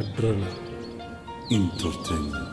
Adrena Entertainment.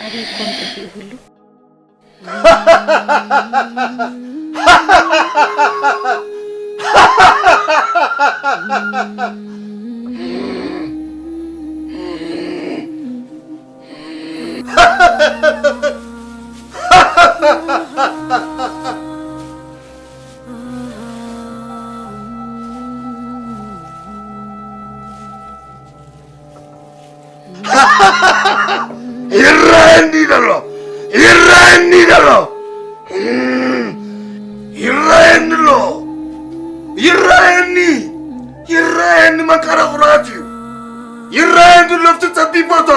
ኣበይ ኮን ጠፊኡ ኩሉ? ይረኣየኒ ዘሎ፣ ይረኣየኒ ዘሎ፣ ይረኣየኒ ኣሎ፣ ይረኣየኒ፣ ይረኣየኒ መንቀራቕራት እዩ፣ ይረኣየኒ ኣሎ ኣብቲ ጸቢብ ቦታ።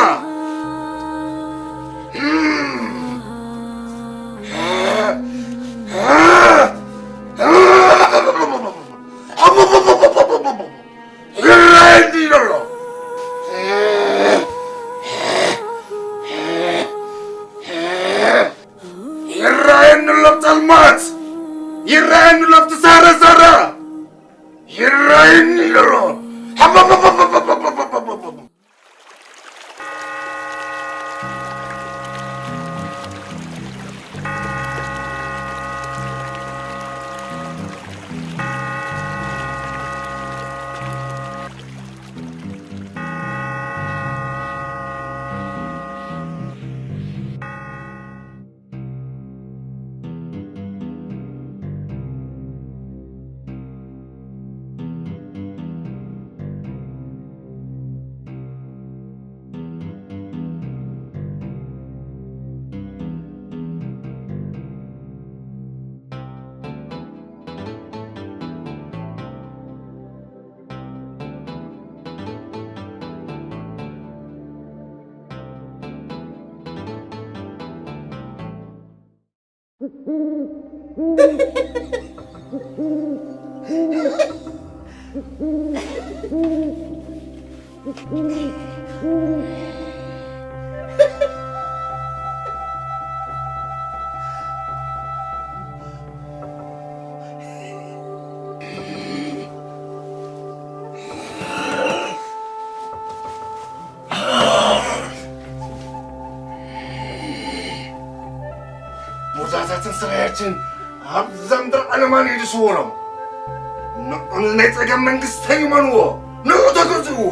ይረኣየኒ ኣሎ። ይረኣየኒ ኣሎ ጸልማት። ይረኣየኒ ኣሎ ኣብቲ ሳራ ሳራ። ይረኣየኒ ኣሎ። ቦታታትን ስራያችን ኣብዛ ምድሪ ዓለማን ኢሉ ስወሮም። ንዑ ናይ ጸገም መንግስተይ ይመንዎ፣ ንዑ ተገዝእዎ።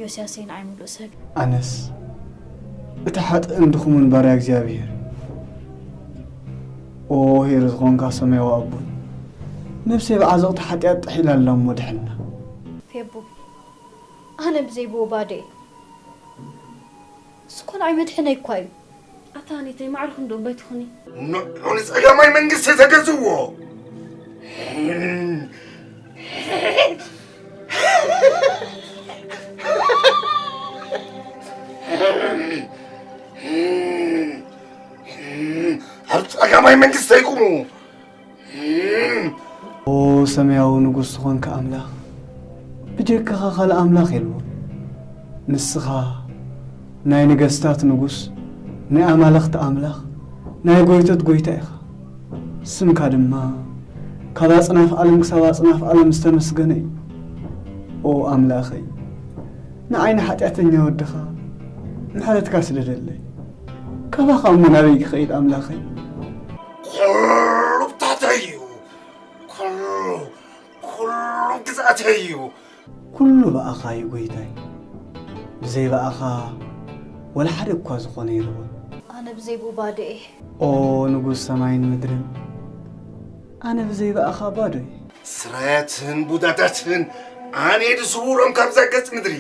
ዮስያሰይ ንዓይ ምሉእ ሰብ። ኣነስ እቲ ሓጥእን ድኹምን ባርያ እግዚኣብሔር። ኦ ኄር ዝኾንካ ሰማያዊ ኣቦይ፣ ነብሰይ ብዓዘቕቲ ሓጢኣት ጥሒላ ኣላ እሞ ድሕና። ፌቡ፣ ኣነ ብዘይ ብኡ ባዶ እየ። ንሱ እኮ ንዓይ መድሕነይ እኳ እዩ። ኣታ ኣኒተይ፣ ማዕርኹም ዶ እምበይ ትኹኒ? ንዑ ንጸጋማይ መንግስቲ ተገዝዎ። ኣብ ጸጋማይ መንግስቲ ኣይቁሙ። ኦ ሰማያዊ ንጉስ ዝኾንካ ኣምላኽ፣ ብጀካኻ ካልእ ኣምላኽ የልቦን። ንስኻ ናይ ነገስታት ንጉስ፣ ናይ ኣማልኽቲ ኣምላኽ፣ ናይ ጎይቶት ጎይታ ኢኻ። ስምካ ድማ ካብ ኣጽናፍ ዓለም ክሳብ ኣጽናፍ ዓለም ዝተመስገነ እዩ። ኦ ኣምላኸይ፣ ንዓይ ንሓጢኣተኛ ወድኻ ምሕረትካ ስደደለይ። ካባኻ እሞ ናበይ ክኸይድ ኣምላኸይ? ኩሉ ብታተይ እዩ። ኩሉ፣ ኩሉ ግዝኣተይ እዩ። ኩሉ ብኣኻ እዩ ጎይታይ። ብዘይ ብኣኻ ወላ ሓደ እኳ ዝኾነ የልቦን። ኣነ ብዘይ ብኡ ባዶ እየ። ኦ ንጉስ ሰማይን ምድርን፣ ኣነ ብዘይ ብኣኻ ባዶ እየ። ስራያትን ቡዳታትን ኣነ ድስውሮም ካብዛ ገጽ ምድሪ።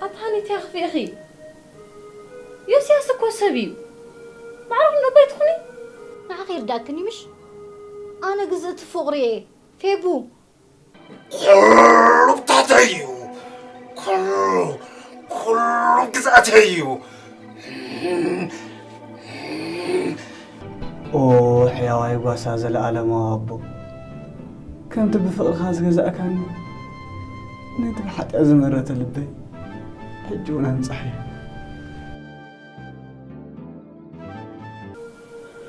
ኣታ ሃኒተይ ኣኽፊእኺ። ዮስያስ እኮ ሰብ እዩ። ማዕረኹም ንእቦይ ትኹኒ። ንዓኺ ይርዳእክኒ ምሽ? ኣነ ግዝእቲ ፍቕሪ እየ። ፌቡ። ኩሉ ብታተይ እዩ። ኩሉ፣ ኩሉ ግዝኣተይ እዩ። ኦ ሕያዋይ ጓሳ ዘለኣለማዊ ኣቦ፣ ከምቲ ብፍቕርኻ ዝገዛእካኒ ነቲ ብሓጢኣት ዝመረተ ልበይ ሕጂ እውን ኣንጻሕዮ።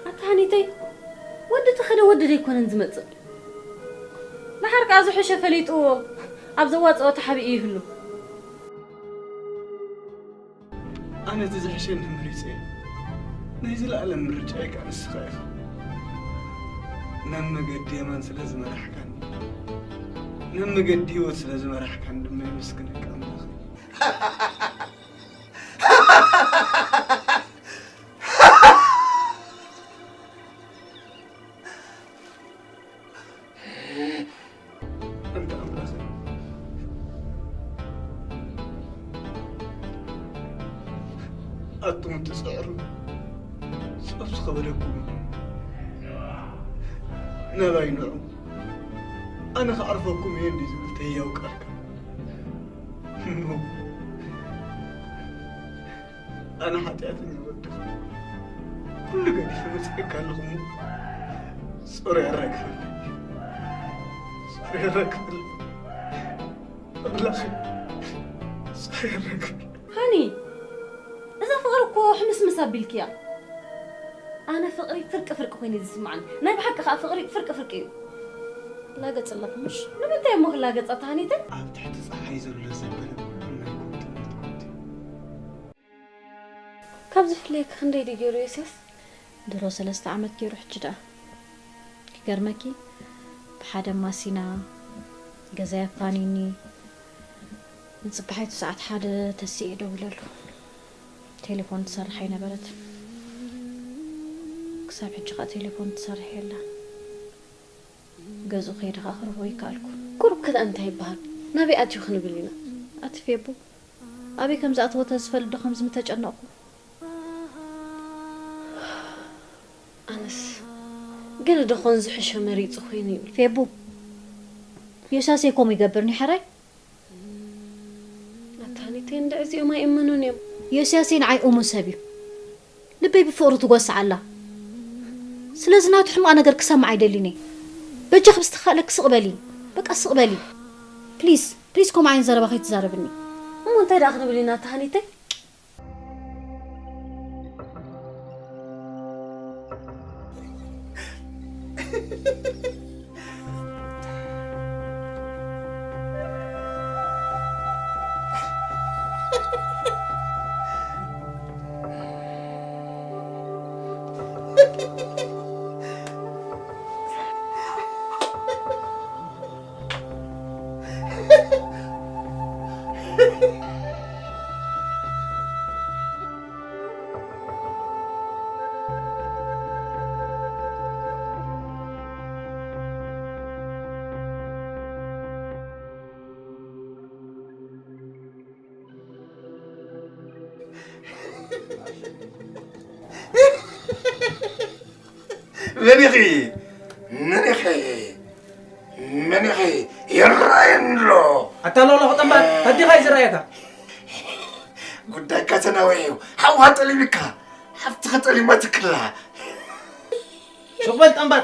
ኣታ ሃኒተይ፣ ወዲ ተኸደ ወዲ ደይኮነን ዝመጽእ። ደሓር ከኣ ዝሕሸ ፈሊጥዎ ኣብ ዘዋጽኦ ተሓቢኡ ይህሉ። ኣነ እቲ ዝሕሸኒ መሪጸ እየ። ናይ ዘለኣለም ምርጫይ ከኣ ንስኻ ኢኻ። ናብ መገዲ የማን ስለ ዝመራሕካኒ፣ ናብ መገዲ ህይወት ስለ ዝመራሕካኒ ድማ የመስግነካ ኣምላኸይ። ኣንታ ኣምላኸይ፣ ኣቱም እትጽዕሩ፣ ጾር ዝኸበደኩም፣ ናባይ ንዑ፣ ኣነ ክዓርፈኩም እየ እንዲ ዝብል ተያው ቃልካ። እሞ፣ ኣነ ሓጢኣተኛ ወድኻ፣ ኩሉ ገዲፈ መጺኤካ ኣለኹ እሞ፣ ጾር የራግፈለይ። ጾር የራግፈለይ። ኣምላኸይ፣ ጾር የራግፈለይ። ሃኒ፣ እዛ ፍቕሪ እኮ ሕምስምስ ኣቢልክያ። ኣነ ፍቕሪ ፍርቂ ፍርቂ ኮይኑ እዩ ዝስምዓኒ። ናይ ብሓቂ ከኣ ፍቕሪ ፍርቂ ፍርቂ እዩ። ላገጽ ኣለኹ ምሽ? ንምንታይ እሞ ክላገጽ ኣታ ሃኒተይ? ኣብ ትሕቲ ጸሓይ ዘሎ ዘበለ ኩሉ ናይ ኮንትነት ኮንት። ካብ ዝፍለየኪ ክንደይ ድዩ ገይሩ ዮስያስ? ድሮ ሰለስተ ዓመት ገይሩ፣ ሕጂ ደኣ። ክገርመኪ፣ ብሓደ ማሲና፣ ገዛይ ኣፋኒኒ፣ ንጽባሒቱ ሰዓት ሓደ ተሲኤ ደዊለሉ። ቴሌፎን ትሰርሕ ኣይነበረትን። ክሳብ ሕጂ ኸኣ ቴሌፎን ትሰርሕ የላን። ገዝኡ ከይደ ኸኣ ክረኽቦ ኣይከኣልኩን። ቁሩብ ከ እንታይ ይበሃል? ናበይ ኣትዩ ክንብል ኢና? ኣቲ ፌቡ፣ ኣበይ ከም ዝኣተወ ተዝፈልጥ ዶ ከምዚ ምተጨነቕኩ? ኣነስ ገለ ዶ ኾን ዝሕሾ መሪጹ ኾይኑ ይብል። ፌቡ፣ ዮስያሰይ ከምኡ ይገብር ኒ ሕራይ? ኣታ ሃኒተይ እንድዒ እዚኦም ኣይእመኑን እዮም። ዮስያሰይ ንዓይ እሙን ሰብ እዩ። ልበይ ብፍቕሩ ትጎስዕ ኣላ። ስለዚ ናቱ ሕማቕ ነገር ክሰምዕ ኣይደልን እየ። በጃኺ ብዝተኻእለኪ ስቕ በሊ። በቃ ስቕ በሊ። ፕሊዝ፣ ፕሊዝ ከምኡ ዓይነት ዘረባ ከይትዛረብኒ። እሞ እንታይ ደኣ ክንብል ኢና ኣታ ሃኒተይ? መን ኢኺ? መን ኢኺ? መን ኢኺ? ይረኣየኒ ኣሎ። ኣታ ሎሎ ክጥምበር፣ ተዲኻ እዩ ዝረኣየካ። ጉዳይካ ተናዊሑ እዩ። ሓውኻ ጠሊምካ፣ ሓፍትኻ ጠሊማትክላ። ሱቕ በል ጠምባር።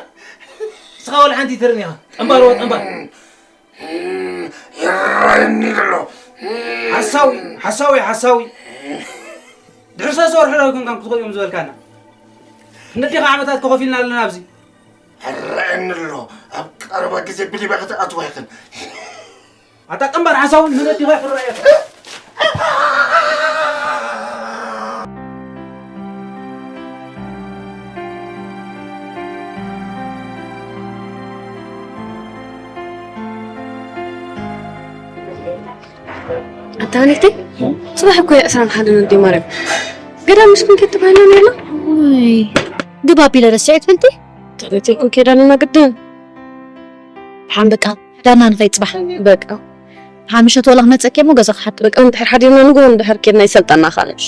ንስኻ ወላ ሓንቲ ትርእን ኢኻ። ጠምባር ወ ጠምባር። ይረኣየኒ ዘሎ። ሓሳዊ፣ ሓሳዊ፣ ሓሳዊ። ድሕሪ ሰለስተ ወርሒ ዶ ኣይኮንካን ክትኮ እዮም ዝበልካና? ክንደይ ዓመታት ከኸፊልና ኣለና ኣብዚ። ይረኣየኒ ኣሎ። ኣብ ቀረባ ግዜ ብሊባ ክትኣትዋ ኢኽን። ኣታ ጠምባር ሓሳዊ፣ ንነዲኻ ይረኣየካ። ኣታ ሃኒተይ፣ ጽባሕ እኮ እዩ ዕስራን ሓደን ኣደይ ማርያም። ገዳም ምስ ኮንኪ ትባህልና ነይርና። ውይ፣ ግብ ኣቢለ ረሲዐ ትፈልጢ? ተረቲኩ ኬዳንና ግድን ሓን በቃ ዳና ንኸይድ ጽባሕ በቃ ሓምሸት ወላ ክመጸኪ እሞ ገዛ ክሓት በቃ እንድሕር ሓዲርና ንግሆ እንድሕር ኬድና ይሰልጠና ካልሽ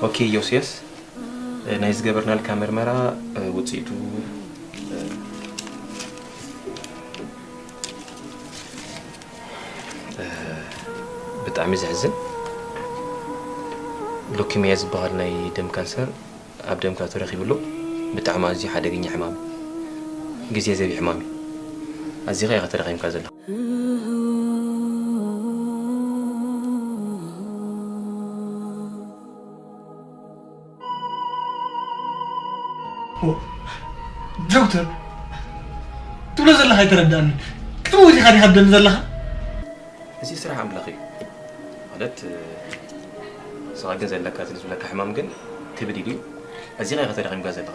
ኦኬ ዮስያስ፣ ናይ ዝገበርናልካ መርመራ ውፅኢቱ ብጣዕሚ ዘሕዝን። ሉኪሚያ ዝበሃል ናይ ደም ካንሰር ኣብ ደምካ ተረኺቡ ኣሎ። ብጣዕሚ ኣዝዩ ሓደገኛ ሕማም፣ ግዜ ዘቢ ሕማም እዩ። ኣዚኻ ኢኻ ተዳኺምካ ዘለኻ። ዶክተር፣ ትብሎ ዘለኻ ኣይተረዳእንን። ክትመውት ኢኻ ዲኻ ትደሊ ዘለኻ? እዚ ስራሕ ኣምላኽ እዩ። ማለት ንስኻ ግን ዘለካ እቲ ዝብለካ ሕማም ግን ክብድ ኢሉ እዩ። ኣዚኻ ኢኻ ተዳኺምካ ዘለኻ።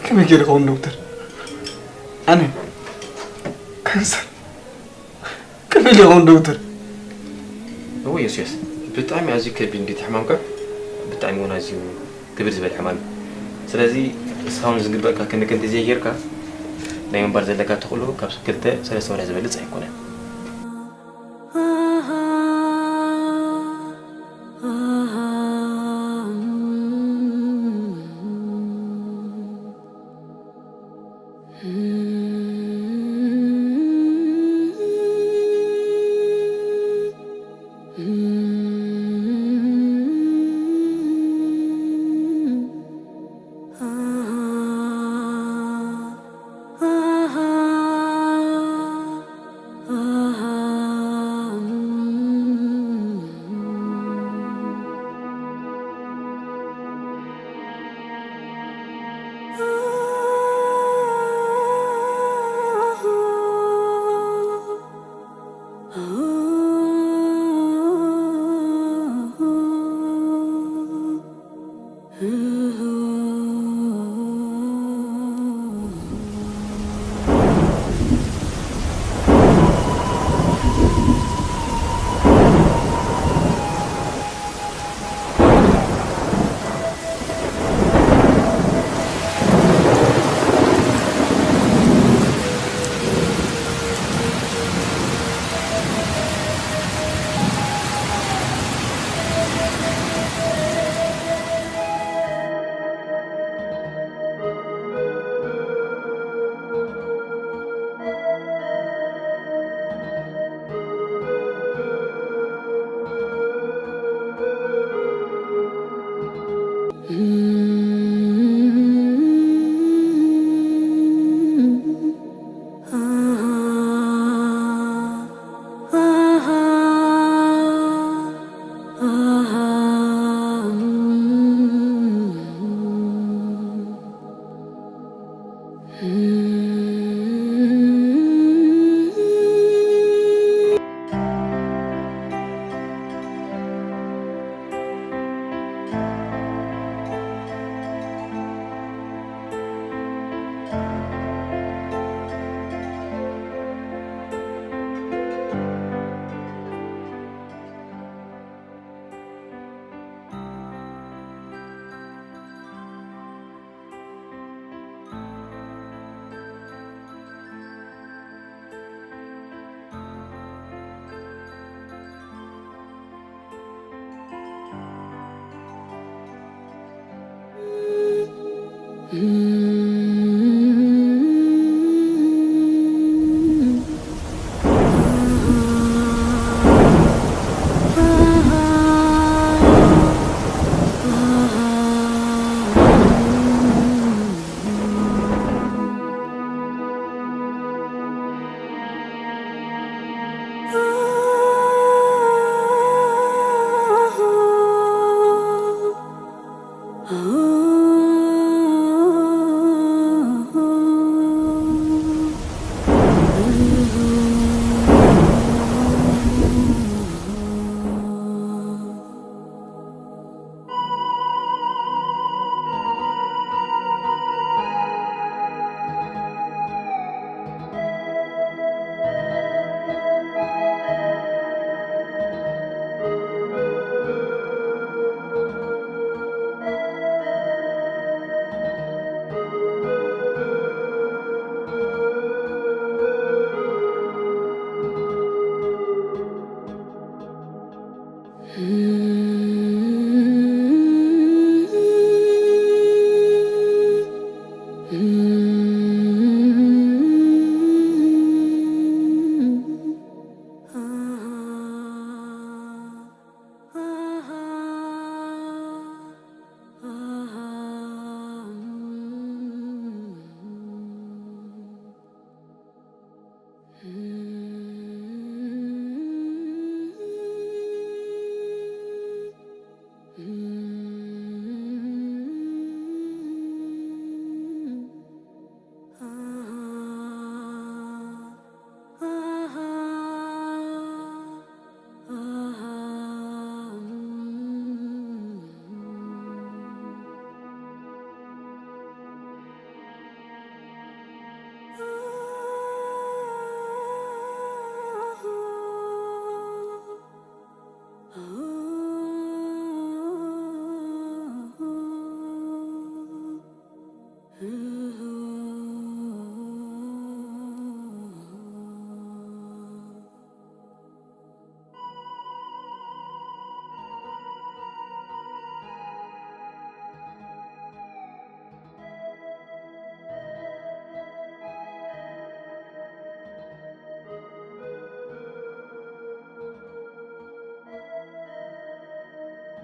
ከመይ ገይረ ይኸውን ዶክተር? ኣነ ካንሰር ከመይ ኢሉ ይኸውን ዶክተር? እወ ዮስያስ፣ ብጣዕሚ ኣዝዩ ከቢድ እንድዩ እቲ ሕማምካ፣ ብጣዕሚ እውን ኣዝዩ ክብድ ዝበለ ሕማም እዩ። ስለዚ ንስኻ እውን ዝግበእካ ክንክን ተዘይጌርካ ናይ ምንባር ዘለካ ተኽእሎ ካብ ክልተ ሰለስተ ወርሒ ዝበልጽ ኣይኮነን።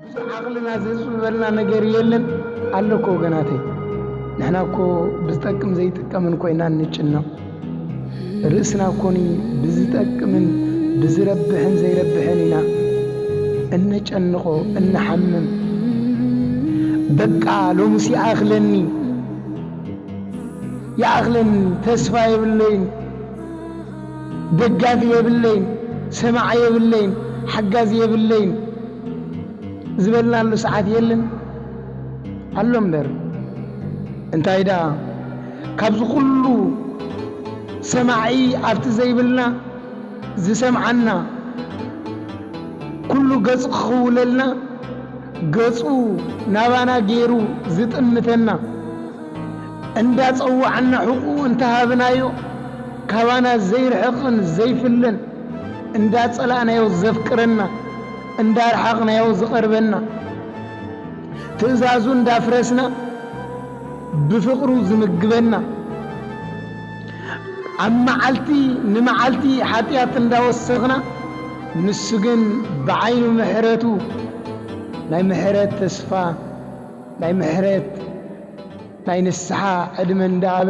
ብዙሕ ዓቕልና ዘጽብበልና ነገር የለን። ኣሎ እኮ ወገናተይ፣ ንሕና እኮ ብዝጠቅም ዘይጥቀምን ኮይና እንጭነቕ። ርእስና እኮኒ ብዝጠቅምን ብዝረብሕን ዘይረብሕን ኢና እነጨንቖ፣ እንሓምም። በቃ ሎምስ ይኣኽለኒ፣ ይኣኽለኒ፣ ተስፋ የብለይን፣ ደጋፊ የብለይን፣ ሰማዒ የብለይን፣ ሓጋዚ የብለይን ዝበልናሉ ሰዓት የለን። ኣሎ እምበር፣ እንታይ ደኣ ካብዚ ኩሉ ሰማዒ ኣብቲ ዘይብልና ዝሰምዓና፣ ኩሉ ገጹ ክኽውለልና፣ ገጹ ናባና ገይሩ ዝጥምተና፣ እንዳጸዋዕና ሕቁኡ እንተሃብናዮ፣ ካባና ዘይርሕቕን ዘይፍለን፣ እንዳጸላእናዮ ዘፍቅረና፣ እንዳርሓቕናዮ ዝቐርበና፣ ትእዛዙ እንዳፍረስና ብፍቕሩ ዝምግበና፣ ኣብ መዓልቲ ንመዓልቲ ሓጢኣት እንዳወሰኽና፣ ንሱ ግን ብዓይኑ ምሕረቱ ናይ ምሕረት ተስፋ፣ ናይ ምሕረት ናይ ንስሓ ዕድመ እንዳሃበ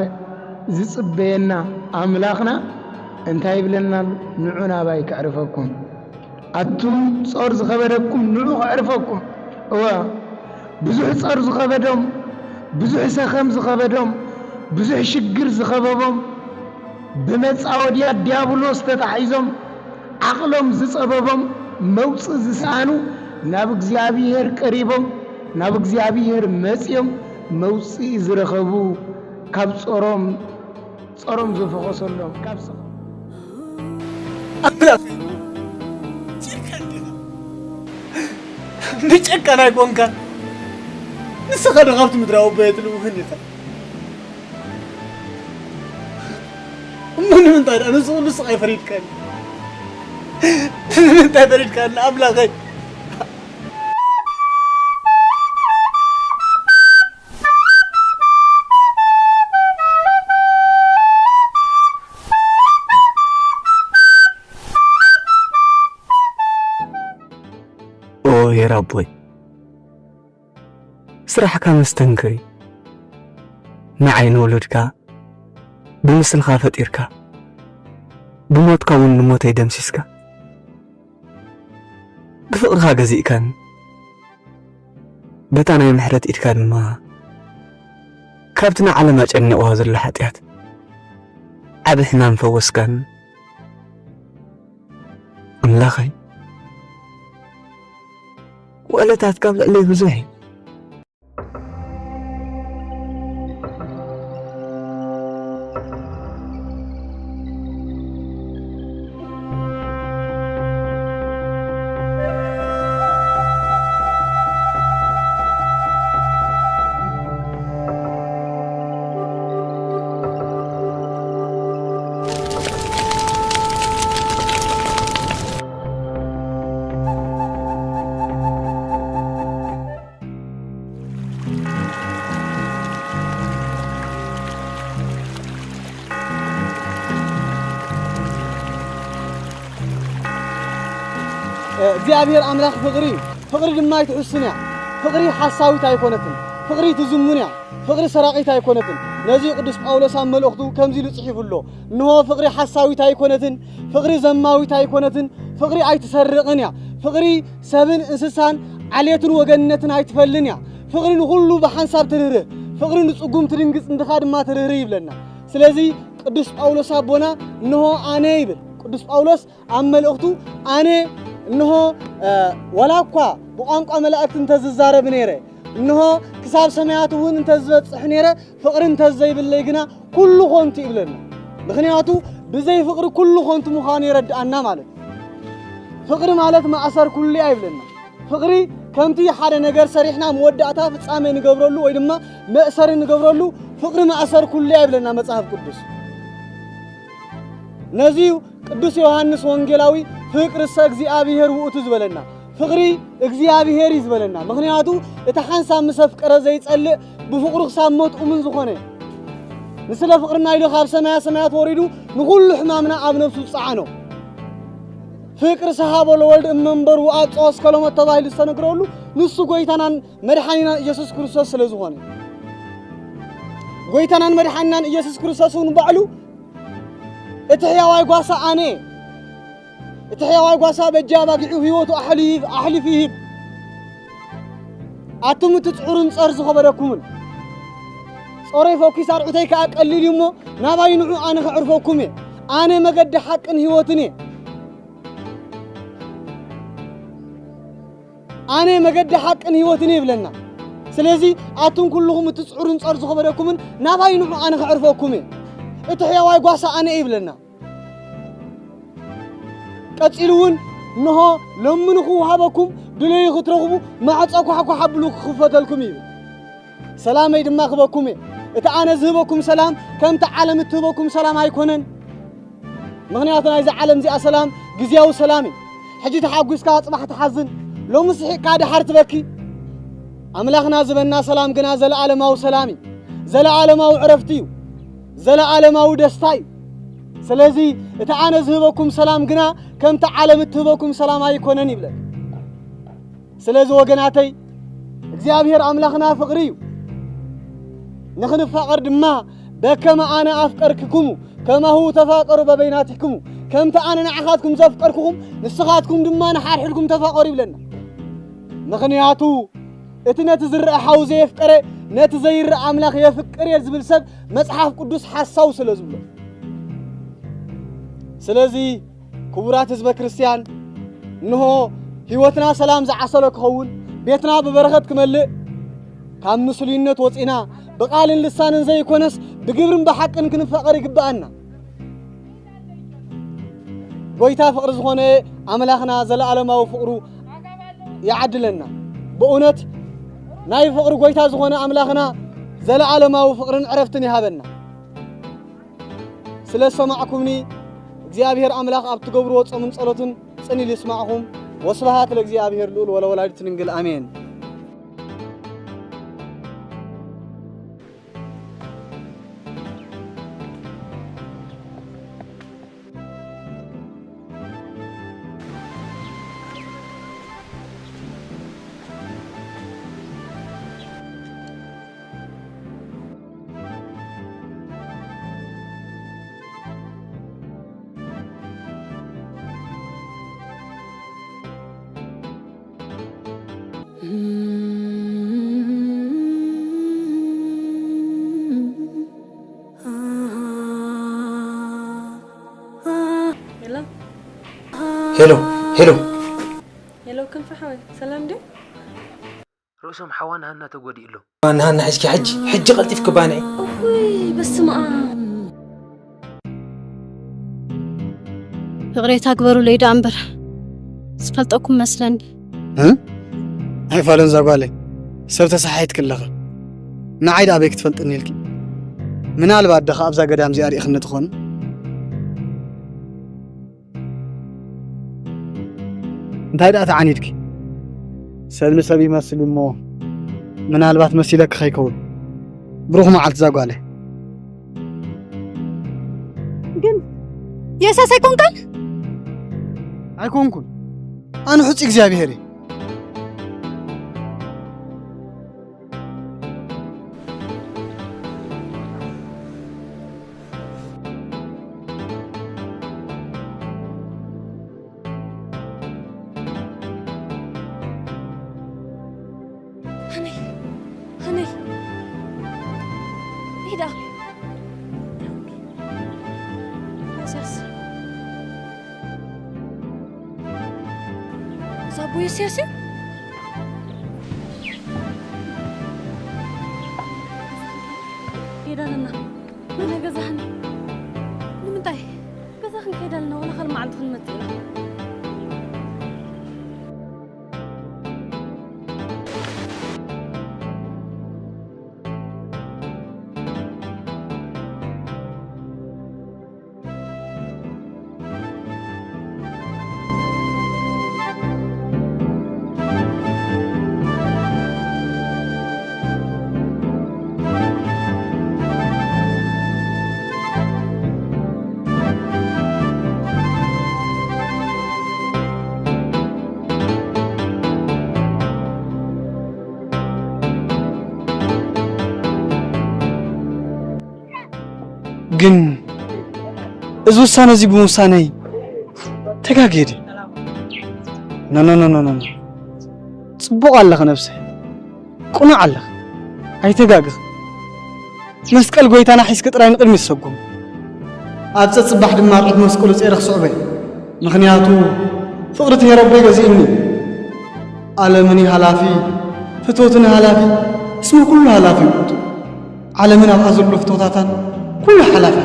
ዝጽበየና ኣምላኽና እንታይ ይብለና ኣሎ? ንዑ ናባይ ከዕርፈኩም። ኣቱም ጾር ዝኸበደኩም ንዑ ከዕርፈኩም። እወ፣ ብዙሕ ጾር ዝኸበዶም፣ ብዙሕ ሰኸም ዝኸበዶም፣ ብዙሕ ሽግር ዝኸበቦም፣ ብመጻወድያ ዲያብሎስ ተታሒዞም፣ ዓቕሎም ዝጸበቦም፣ መውጽኢ ዝሰኣኑ፣ ናብ እግዚኣብሄር ቀሪቦም፣ ናብ እግዚኣብሄር መጺኦም፣ መውጽኢ ዝረኸቡ፣ ካብ ጾሮም ጾሮም ዝፈኾሰሎም ካብ ስቕ ኣምላኽ ጨካን ዲኻ? ብጨካን ኣይኮንካን። ንስኻ ዶ ካብቲ ምድራዊ ኣቦይ ኣይትልውህን ኢኻ? እሞ ንምንታይ ደኣ ንሱ ኩሉ ስቓይ ፈሪድካኒ? ንምንታይ ፈሪድካኒ ኣምላኸይ? ኣቦይ፣ ስራሕካ መስተንክር እዩ። ንዓይ ንውሉድካ ብምስልኻ ፈጢርካ፣ ብሞትካ እውን ንሞተይ ደምሲስካ፣ ብፍቕርኻ ገዚእካኒ፣ በታ ናይ ምሕረት ኢድካ ድማ ካብቲ ንዓለም ኣጨኒቕዋ ዘሎ ሓጢኣት ዓቢ ሕማም ፈወስካኒ። ኣምላኸይ፣ ውዕለታትካ ኣብ ልዕለይ ብዙሕ እዩ። እግዚኣብሔር ኣምላኽ ፍቕሪ እዩ። ፍቕሪ ድማ ኣይትሕሱን እያ። ፍቕሪ ሓሳዊት ኣይኮነትን። ፍቕሪ ትዝሙን እያ። ፍቕሪ ሰራቒት ኣይኮነትን። ነዚ ቅዱስ ጳውሎስ ኣብ መልእኽቱ ከምዚ ኢሉ ጽሒፉ ኣሎ። እንሆ ፍቕሪ ሓሳዊት ኣይኮነትን፣ ፍቕሪ ዘማዊት ኣይኮነትን፣ ፍቕሪ ኣይትሰርቕን እያ። ፍቕሪ ሰብን እንስሳን ዓሌትን ወገንነትን ኣይትፈልን እያ። ፍቕሪ ንኹሉ ብሓንሳብ ትርህርህ፣ ፍቕሪ ንጽጉም ትድንግጽ፣ ንድኻ ድማ ትርህርህ ይብለና። ስለዚ ቅዱስ ጳውሎስ ኣቦና እንሆ ኣነ ይብል። ቅዱስ ጳውሎስ ኣብ መልእኽቱ ኣነ እንሆ፣ እ፣ ዋላ እኳ ብቋንቋ መላእክት እንተዝዛረብ ነይረ፣ እንሆ ክሳብ ሰማያት እውን እንተዝበጽሕ ነይረ፣ ፍቕሪ እንተዘይብለይ ግና ኩሉ ኾንቱ ይብለና። ምኽንያቱ ብዘይ ፍቕሪ ኩሉ ኾንቱ ምዃኑ የረድኣና ማለት እዩ። ፍቕሪ ማለት ማእሰር ኩሉ እያ ይብለና። ፍቕሪ ከምቲ ሓደ ነገር ሰሪሕና መወዳእታ ፍጻሜ ንገብረሉ ወይ ድማ መእሰሪ ንገብረሉ ፍቕሪ ማእሰር ኩሉ እያ ይብለና መጽሓፍ ቅዱስ። ነዚ እዩ ቅዱስ ዮሃንስ ወንጌላዊ ፍቅርሰ እግዚኣብሔር ውእቱ ዝበለና። ፍቕሪ እግዚኣብሔር እዩ ዝበለና። ምኽንያቱ እቲ ሓንሳብ ምስ ኣፍቀረ ዘይጸልእ ብፍቕሩ ክሳብ ሞት እሙን ዝኾነ። ንስለ ፍቕርና ኢሉ ካብ ሰማያ ሰማያት ወሪዱ ንኹሉ ሕማምና ኣብ ነፍሱ ዝጸዓኖ። ፍቅር ሰሃቦ ለወልድ እመንበሩ ኣጽኦ እስከ ለሞት ተባሂሉ ዝተነግረሉ ንሱ ጎይታናን መድሓኒናን ኢየሱስ ክርስቶስ ስለ ዝኾነ። ጎይታናን መድሓኒናን ኢየሱስ ክርስቶስ እውን ባዕሉ እቲ ሕያዋይ ጓሳ ኣነ፣ እቲ ሕያዋይ ጓሳ በጃ ኣባጊዑ ህይወቱ ኣሕሊፍ-፣ ኣሕሊፉ ይህብ። ኣቱም እቲ ጽዑርን ጸር ዝኸበደኩምን፣ ጾረይ ፈኲስ ኣርዑተይ ከኣ ቀሊል እዩ እሞ፣ ናባይ ንዑ ኣነ ከዕርፈኩም እየ። ኣነ መገዲ ሓቅን ህይወትን እየ። ኣነ መገዲ ሓቅን ህይወትን እየ ይብለና። ስለዚ ኣቱም ኩልኹም እቲ ጽዑርን ጸር ዝኸበደኩምን ናባይ ንዑ ኣነ ከዕርፈኩም እየ። እቲ ሕያዋይ ጓሳ ኣነ እየ ይብለና። ቀጺሉ እውን እንሆ ለምኑ ክወሃበኩም፣ ድለዩ ክትረኽቡ፣ ማዕጾ ኳሕኳሕ ኣብሉ ክኽፈተልኩም እዩ። ሰላመይ ድማ ክበኩም እየ። እቲ ኣነ ዝህበኩም ሰላም ከምቲ ዓለም እትህበኩም ሰላም ኣይኮነን። ምኽንያቱ ናይዚ ዓለም እዚኣ ሰላም ግዝያዊ ሰላም እዩ። ሕጂ ተሓጒስካ ጽባሕ ትሓዝን፣ ሎሚ ስሒቕካ ደሓር ትበኪ። ኣምላኽና ዝህበና ሰላም ግና ዘለኣለማዊ ሰላም እዩ። ዘለኣለማዊ ዕረፍቲ እዩ። ዘለኣለማዊ ደስታ እዩ። ስለዚ እቲ ኣነ ዝህበኩም ሰላም ግና ከምቲ ዓለም እትህበኩም ሰላም ኣይኮነን ይብለና። ስለዚ ወገናተይ እግዚኣብሔር ኣምላኽና ፍቕሪ እዩ። ንኽንፋቐር ድማ በከመ ኣነ ኣፍቀርክኩሙ ከማሁ ተፋቀሩ በበይናቲክሙ፣ ከምቲ ኣነ ንዓኻትኩም ዘፍቀርኩኹም ንስኻትኩም ድማ ንሓድሕድኩም ተፋቐሩ ይብለና። ምኽንያቱ እቲ ነቲ ዝረአ ሓው ዘየፍቀረ ነቲ ዘይረአ ኣምላኽ የፍቅር እየ ዝብል ሰብ መጽሓፍ ቅዱስ ሓሳው ስለ ዝብሎ። ስለዚ ክቡራት ህዝበ ክርስቲያን፣ እንሆ ህይወትና ሰላም ዝዓሰሎ ክኸውን፣ ቤትና ብበረኸት ክመልእ፣ ካብ ምስሉይነት ወጺና ብቓልን ልሳንን ዘይኮነስ ብግብርን ብሓቅን ክንፋቐር ይግብኣና። ጎይታ ፍቕሪ ዝኾነ ኣምላኽና ዘለኣለማዊ ፍቕሩ ይዓድለና። ብእውነት ናይ ፍቕሪ ጎይታ ዝኾነ ኣምላኽና ዘለኣለማዊ ፍቕርን ዕረፍትን ይሃበና። ስለ ዝሰማዕኩምኒ እግዚኣብሔር ኣምላኽ ኣብ ትገብርዎ ጾምን ጸሎትን ጽን ኢሉ ይስማዕኹም። ወስብሃት ለእግዚኣብሔር ልዑል ወለወላዲቱ ድንግል ኣሜን። ሄሎ፣ ሄሎ። ሄሎ ክንፈ ሓወይ፣ ሰላም ድዩ? ርእሶም ሓዋን ሃና ተጎዲኡ ኣሎ። ንሃና ሒዝኪ ሕጂ፣ ሕጂ ቀልጢፍኪ ባንዒ። እውይ፣ በስመ ኣብ። ይቕሬታ ግበሩለይ ደኣ እምበር ዝፈልጠኩም መስለኒ። ኣይፋለን እዛ ጓለይ፣ ሰብ ተሰሓሒትኪ ኣለኺ። ንዓይ ደኣ ኣበይ ክትፈልጥኒ ኢልኪ? ምናልባት ደኻ ኣብዛ ገዳም እዚኣ ርኢኽኒ ትኾኒ? እንታይ ደኣ ተዓኒድኪ? ሰብ ንሰብ ይመስል እሞ ምናልባት መሲለኪ ከይከውን። ብሩኽ መዓልቲ እዛ ጓለይ። ግን የሳስ ኣይኮንካን? ኣይኮንኩን። ኣነ ሕጹ እግዚኣብሔር እየ። ሃነይ፣ ሃነይ። ኢዳ። ኢሳያስ። እዛ ኣቦይ ኢሳያስ እዩ? ከይዳ ኣለና። ኣነ ገዛ ሃነይ። ንምንታይ? ገዛ ክንከይድ ኣለና፣ ዋላ ካልእ መዓልቲ ክንመጽእ ኢና። ግን እዚ ውሳነ እዚ ብምውሳነይ ተጋግየ ድየ? ኖ፣ ኖ፣ ኖ፣ ኖ፣ ኖ፣ ኖ። ጽቡቕ ኣለኺ ነብሰይ። ቅኑዕ ኣለኺ። ኣይተጋግኺ። መስቀል ጎይታና ሒዝኪ ጥራይ ንቕድሚት ሰጉሚ። ኣብ ጸጽባሕ ድማ ርዑት መስቀሉ ጸይረ ክስዕቦ እየ። ምኽንያቱ ፍቕሪ ትሄረቦይ ገዚእኒ። ዓለምኒ ሃላፊ፣ ፍትወትኒ ሃላፊ፣ እስመ ኩሉ ሃላፊ ውእቱ። ዓለምን ኣብኣ ዘሎ ፍቶታታን ኩሉ ሓላፊ።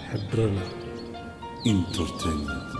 ሕድረና ኢንተርቴይንመንት።